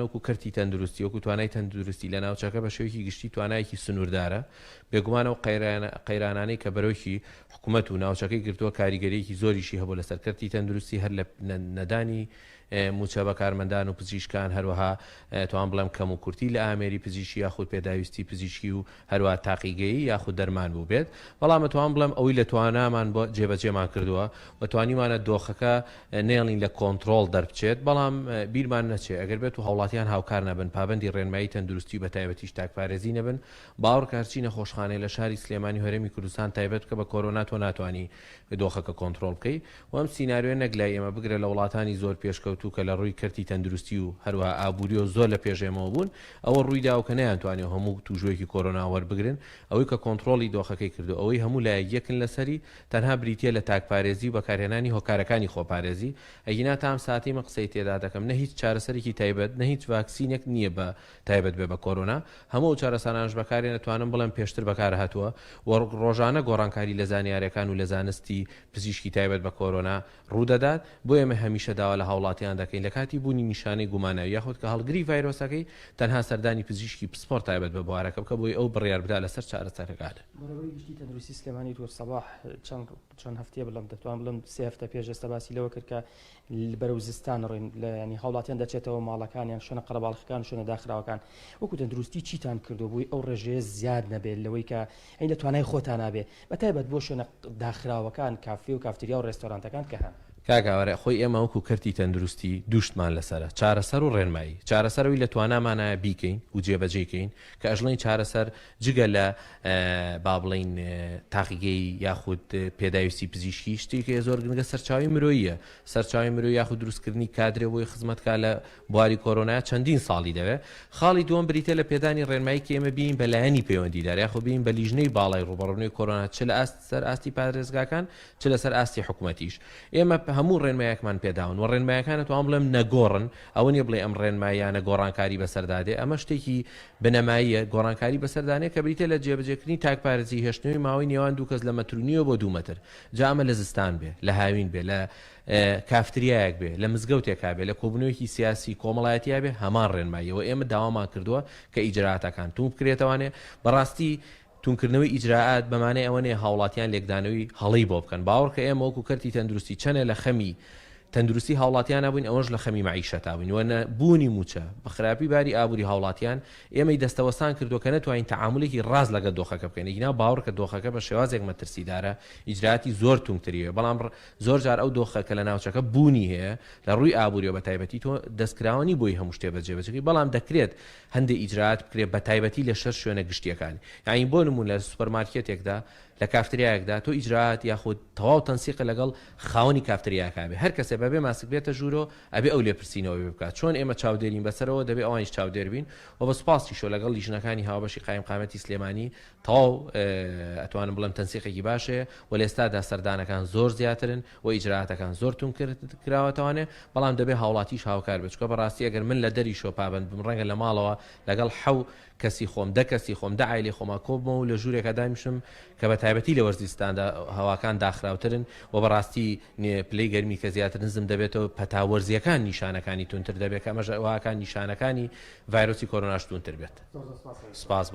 وەکو کەرتی تەندروستی، وەکو توانای تەندروستی لە ناوچەکە بە شێوەیەکی گشتی توانایەکی سنووردارە، بێگومان ئەو قەیرانانەی کە بەرۆکی حکومەت و ناوچەکەی گرتووە کاریگەرییەکی زۆریشی هەبوو لەسەر کەرتی تەندروستی هەر لە نەدانی مووچە بە کارمەندان و پزیشکان، هەروەها توان بڵێم کەموکورتی لە ئامێری پزیشکی یاخود پێداویستی پزیشکی و هەروەها تاقیگەیی یاخود دەرمان بووبێت، بەڵام ئەتوانم بڵێم ئەوەی لە توانامان بووە جێبەجێمان کردووە و توانیومانە دۆخەکە نەیەڵین لە کۆنتڕۆڵ دەربچێت، بەڵام بیرمان نەچێت ئەگەر بێت و هاوڵاتیان هاوکار نەبن، پابەندی ڕێنمایی تەندروستی و بەتایبەتیش تاکپارێزی نەبن، باوەڕکە هەرچی نەخۆشخانەیە لە شاری سلێمانی و هەرێمی کوردستان تایبەت بکە بە کۆرۆنا تۆ ناتوانی دۆخەکە کۆنتڕۆڵ بکەی و ئەم سیناریۆیە نەک لای ئێمە بگرە لە وڵاتانی زۆر پێشکەوتوو کە لە ڕووی کەرتی تەندروستی و هەروەها ئابووریەوە زۆر لە پێش ئێمەوە بوون ئەوە ڕوویداوە کە نەیانتوانیوە هەموو تووشبووێکی کۆرۆنا وەربگرن ئەوەی کە کۆنتڕۆڵی دۆخەکەی کردو ئەوەی هەموو لایەک یەکن لەسەری تەنها بریتیە لە تاکپارێزی و بەکارهێنانی هۆکارەکانی خۆپارێزی ئەگینا تا ئەم ساتەی من قسەی تێدا دەکەم نە هیچ چارەسەرێکی تایبەت نە هیچ ڤاکسینێک نیە بە تایبەت بێ بە کۆرۆنا هەموو ئەو چارەسەرانەش بەکارێن ئەتوانم بڵێم پێشتر بەکارهاتووە و ڕۆژانە گۆڕانکاری لە زانیارەکان و لە زانستی پزیشکی تایبەت بە کۆرۆنا ڕوودەدات، بۆیە ئێمە هەمیشە داوا لە هاوڵاتیان دەکەین لە کاتی بوونی نیشانەی گوماناوی یاخود کە هەڵگری ڤایرۆسەکەی تەنها سەردانی پزیشکی پسپۆڕ تایبەت بە بوارەکە بکە بۆی ئەو بڕیار بدات لەسەر چارەسەرەکان. بەڕێوەبەری گشتی تەندروستی سلێمانی دکتۆر سەباح چەند چەند هەفتەیە بڵێم دەتوانم بڵێم سێ هەفتە پێش ئێستا باسی لەوە کرد کە بەرەو زستان ڕۆین لە ینی هاوڵاتیان دەچێتەوە ماڵەکانیان شوێنە قەرەباڵخەکان و شوێنە داخراوەکان وەکو تەندروستی چیتان کردو بووی ئەو ڕێژەیە زیاد نەبێت لەوەی کە ئەی لە توانای خۆتانا بێ بەتایبەت بۆ شوێنە داخراوەکان کافێ و کافتریا و ڕێستۆرانتەکان کە هەن. کاک ئاوارە خۆی ئێمە وەکو کەرتی تەندروستی دووشتمان لەسەرە چارەسەر و ڕێنمایی چارەسەر ئەوی لە توانامانایە بیکەین و جێبەجێی کەین کە ئەژڵێین چارەسەر جگە لە با بڵێین تاقیگەی یاخود پێداویستی پزیشکی شتێک هەیە زۆر گرنگە سەرچاوی مرۆییە سەرچاوی مرۆیی یاخود دروستکردنی کادرێ بۆی خزمەت کا لە بواری کۆرۆنا چەندین ساڵی دەوێ خاڵی دووەم بریتە لە پێدانی ڕێنمایی کە ئێمە بین بە لایەنی پەیوەندیدار یاخود بین بە لیژنەی باڵای ڕووبەڕوونەوەی کۆرۆنا چ لە ئاست سەر ئاستی پارێزگاکان چ لەسەر ئاستی حکومەتیش ئێمە هەموو ڕێنمایەکمان پێداون و ڕێنمایەکان ئەتوانم بڵێم نەگۆڕن ئەوە نیە بڵێ ئەم ڕێنماییانە گۆڕانکاری بەسەردا دێ ئەمە شتێکی بنەماییە گۆڕانکاری بەسەردا نێ کە بریتیە لە جێبەجێکردنی تاکپارێزی هێشتنەوەی ماوەی نێوان دوو کەس لە مەتر و نیوە بۆ دوو مەتر جا ئەمە لە زستان بێ لە هاوین بێ لە کافتریایەک بێ لە مزگەوتێکا بێ لە کۆبوونەوەیەکی سیاسی کۆمەڵایەتیا بێ هەمان ڕێنماییەوە ئێمە داوامان کردووە کە ئیجرائاتەکان توند بکرێتەوانێ بەڕاستی توندکردنەوەی ئیجرائات بە مانای ئەوە نیە هاوڵاتیان لێکدانەوەی هەڵەی بۆ بکەن، باوەڕکە ئێمە وەکو کەرتی تەندروستی چەنێ لە خەمی تەندروستی هاوڵاتیانا بووین ئەوەش لە خەمی مەعیشەتا بووین و نەبوونی مووچە بە خراپی باری ئابووری هاوڵاتیان ئێمەی دەستەوەستان کردووە کە نەتوانین تەعامولێکی ڕاست لەگەڵ دۆخەکە بکەین ئەگینا باوەڕکە دۆخەکە بە شێوازێک مەترسیدارە ئیجرائاتی زۆر توندتری وێ بەڵام زۆر جار ئەو دۆخە کە لە ناوچەکە بوونی هەیە لە ڕووی ئابووریەوە بە تایبەتی تۆ دەستکراوە نی بۆی هەموو شتێ بەجێبەجێ بکەی بەڵام دەکرێت هەندێ ئیجرائات بکرێت بەتایبەتی لە شەر شوێنە گشتیەکان یانی بۆ نمونە لە سوپەرمارکێتێکدا لە کافتریایەکدا تۆ ئیجرائات یاخود تەواو تەنسیقە لەگەڵ خاوەنی کافتریاکە بێ هەر کەسێ بەبێ ماسک بێتە ژوورۆ ئەبێ ئەو لێپرسینەوە بێ بکات چۆن ئێمە چاودێرین بەسەرەوە دەبێ ئەوانیش چاودێر بین و بە سوپاسیشەوە لەگەڵ لیژنەکانی هاوبەشی قایمقامەتی سلێمانی تەواو ئەتوانم بڵێم تەنسیقێکی باش هەیە و لە ئێستادا سەردانەکان زۆر زیاترن و ئیجرائاتەکان زۆر توند کراوەتەوانێ بەڵام دەبێ هاوڵاتیش هاوکار بێت چونکە بەڕاستی ئەگەر من لە دەریشەوە پابەند بم ڕەنگە لە ماڵەوە لەگەڵ حەو کەسی خۆم دە کەسی خۆم دە عایلەی خۆما کۆبمەوە و لە ژوورێکا دانیشم کە بە تایبەتی لە وەرزی زستاندا هەواکان داخراوترن و بەڕاستی پلەی گەرمی کە زیاتر نزم دەبێتەوە پەتا وەرزییەکان نیشانەکانی توندتر دەبێت کە ئەمەش واکان نیشانەکانی ڤایرۆسی کۆرۆناش توندتر بێت. سپاس بۆ.